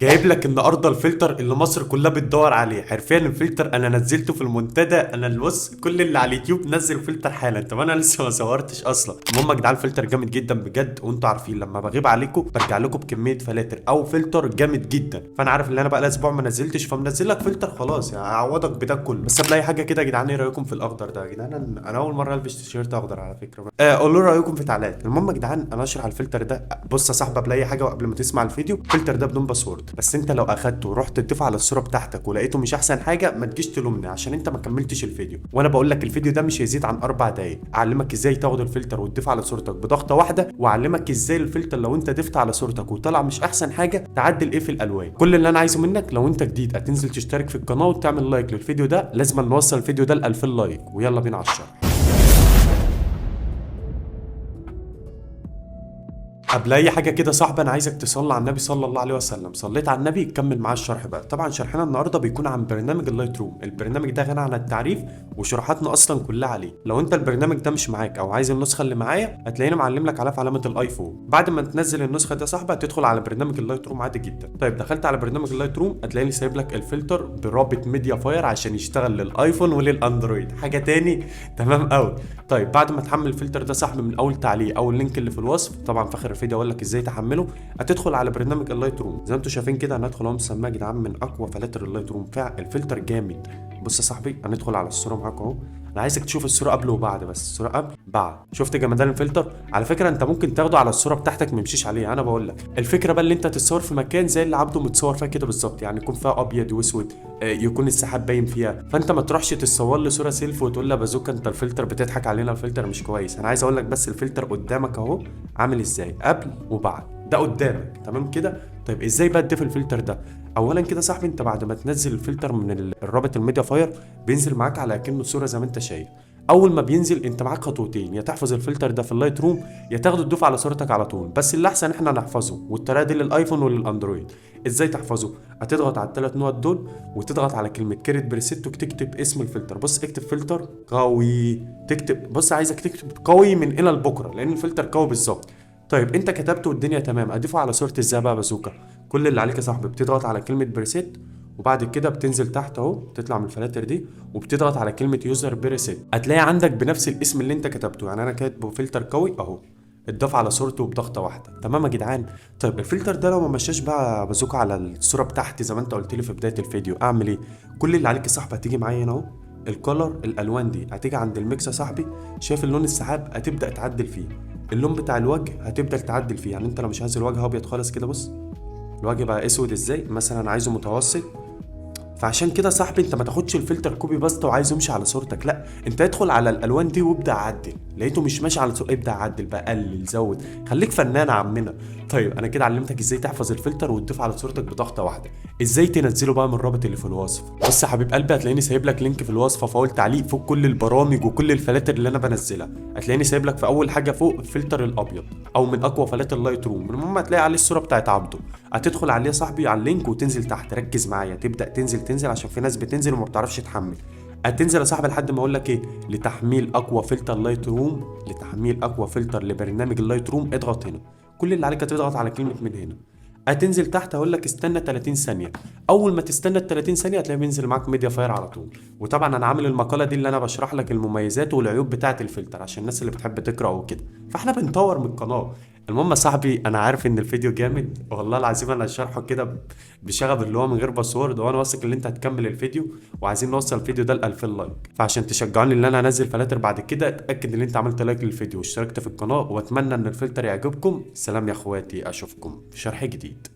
جايب لك النهارده الفلتر اللي مصر كلها بتدور عليه. حرفيا الفلتر انا نزلته في المنتدى، انا بص كل اللي على اليوتيوب نزل فلتر حالا. طب انا لسه ما صورتش اصلا. المهم يا جدعان الفلتر جامد جدا بجد، وانتوا عارفين لما بغيب عليكم برجع لكم بكمية فلاتر او فلتر جامد جدا. فانا عارف ان انا بقى لي اسبوع ما نزلتش، فمنزل لك فلتر خلاص يعني هعوضك بده كله. بس قبل اي حاجة كده يا جدعان، ايه رايكم في الاخضر ده يا جدعان؟ انا اول مرة البس تيشيرت اخضر على فكرة. قولوا رايكم في تعليقات. المهم يا جدعان انا اشرح الفلتر ده. بص يا صاحبي قبل اي حاجة وقبل ما تسمع الفيديو، الفلتر ده بدون password، بس انت لو اخدته ورحت تضيفه على الصورة بتاعتك ولقيته مش احسن حاجة ما تجيش تلومني عشان انت ما كملتش الفيديو. وانا بقول لك الفيديو ده مش هيزيد عن 4 دقايق. اعلمك ازاي تاخد الفلتر وتضيفه على صورتك بضغطه واحدة، واعلمك ازاي الفلتر لو انت ضفت على صورتك وطلع مش احسن حاجة تعدل ايه في الالوان. كل اللي انا عايزه منك لو انت جديد هتنزل تشترك في القناة وتعمل like للفيديو ده، لازم نوصل الفيديو ده ل 2000 like. ويلا بينا على الشرح. قبل اي حاجة كده صاحبي انا عايزك تصلي على النبي صلى الله عليه وسلم. صليت على النبي، كمل معايا الشرح بقى. طبعا شرحنا النهارده بيكون عن برنامج اللايت روم. البرنامج ده غني عن التعريف وشروحاتنا اصلا كلها عليه. لو انت البرنامج ده مش معاك او عايز النسخة اللي معايا هتلاقيني معلم لك عليها في علامة الايفون. بعد ما تنزل النسخة دي يا صاحبي هتدخل على برنامج اللايت روم عادي جدا. طيب دخلت على برنامج اللايت روم هتلاقيني سايب لك الفلتر برابط ميديا فاير عشان يشتغل للايفون وللاندرويد، حاجة تاني تمام قوي. طيب بعد ما تحمل الفلتر ده صاحبي من اول تعليق او ال link اللي في الوصف، طبعا في اخر الفيديو اقول لك ازاي تحمله، هتدخل على برنامج اللايت روم. زي ما انتم شايفين كده هندخل اهو، مسماه يا جدعان من اقوى فلاتر اللايت روم. فعلا الفلتر جامد. بص يا صاحبي هندخل على الصورة معاك اهو، انا عايزك تشوف الصورة قبل وبعد، بس الصورة قبل بعد. شفت جمدان الفلتر؟ على فكرة انت ممكن تاخده على الصورة بتاعتك ما يمشيش عليه. انا بقول لك الفكرة بقى اللي انت تتصور في مكان زي اللي عبده متصور فيها كده بالظبط، يعني يكون فيها ابيض واسود، يكون السحاب باين فيها. فانت ما تروحش تتصور لي صوره سيلفي وتقول لي بازوكا انت الفلتر بتضحك علينا، الفلتر مش كويس. انا عايز اقول لك بس الفلتر قدامك اهو عامل ازاي قبل وبعد، ده قدامك تمام كده. طيب ازاي بقى تضيف الفلتر ده؟ اولا كده صاحبي انت بعد ما تنزل الفلتر من الرابط الميديا فاير بينزل معاك على كأنه صوره زي ما انت شايف. اول ما بينزل انت معاك خطوتين، يا تحفظ الفلتر ده في اللايت روم يا تاخده تضيفه على صورتك على طول. بس اللي احسن احنا نحفظه، والطريقة دي للايفون وللاندرويد. ازاي تحفظه؟ هتضغط على الثلاث نقط دول وتضغط على كلمة create preset وتكتب اسم الفلتر. بص اكتب فلتر قوي، تكتب بص عايزك تكتب قوي من الى لبكرة لان الفلتر قوي بالظبط. طيب انت كتبته والدنيا تمام، اضيفه على صورتي ازاي بقى يا بازوكا؟ كل اللي عليك يا صاحبي بتضغط على كلمة preset وبعد كده بتنزل تحت اهو، تطلع من الفلاتر دي وبتضغط على كلمة user preset، هتلاقي عندك بنفس الاسم اللي انت كتبته. يعني انا كاتبه فلتر قوي اهو، اتضاف على صورته بضغطه واحدة. تمام يا جدعان. طيب الفلتر ده لو ما مشاش بقى بازوكا على الصورة بتاعتي زي ما انت قلت لي في بداية الفيديو اعمل ايه؟ كل اللي عليك يا صاحبي هتيجي معايا هنا اهو، ال color الالوان دي هتيجي عند ال mix يا صاحبي، شايف اللون السحاب هتبدا تعدل فيه، اللون بتاع الوجه هتبدا تعدل فيه. يعني انت لو مش عايز الوجه ابيض خالص كده، بص الوجه بقى اسود ازاي، مثلا عايزه متوسط. فعشان كده صاحبي انت ما تاخدش الفلتر copy paste وعايز يمشي على صورتك، لا انت ادخل على الالوان دي وابدا عدل. لقيته مش ماشي على صورتك ابدا عدل بقى، قلل زود، خليك فنان يا عمنا. طيب انا كده علمتك ازاي تحفظ الفلتر وتضيف على صورتك بضغطه واحدة. ازاي تنزله بقى من الرابط اللي في الوصف؟ بص يا حبيب قلبي هتلاقيني سايب لك link في الوصف في اول تعليق فوق كل البرامج وكل الفلاتر اللي انا بنزلها. هتلاقيني سايب لك في اول حاجة فوق الفلتر الابيض او من اقوى فلاتر اللايت روم. المهم هتلاقي عليه الصورة بتاعت عبده، هتدخل عليه يا صاحبي على ال link وتنزل تحت. ركز معايا، تبدا تنزل تنزل عشان في ناس بتنزل وما بتعرفش تحمل. هتنزل يا صاحبي لحد ما اقول لك ايه، لتحميل اقوى فلتر لايت روم، لتحميل اقوى فلتر لبرنامج اللايت روم اضغط هنا. كل اللي عليك هتضغط على كلمة من هنا، هتنزل تحت هقول لك استنى 30 ثانية. اول ما تستنى ال 30 ثانية هتلاقي بينزل معاك ميديا فاير على طول. وطبعا انا عامل المقالة دي اللي انا بشرح لك المميزات والعيوب بتاعه الفلتر عشان الناس اللي بتحب تقرا وكده، فاحنا بنطور من القناة. المهم يا صاحبي انا عارف ان الفيديو جامد والله العظيم، انا شرحه كده بشغف اللي هو من غير password، وانا واثق ان انت هتكمل الفيديو، وعايزين نوصل الفيديو ده ل 2000 like. فعشان تشجعوني ان انا انزل فلاتر بعد كده اتاكد ان انت عملت like للفيديو واشتركت في القناة، واتمنى ان الفلتر يعجبكم. سلام يا اخواتي، اشوفكم في شرح جديد.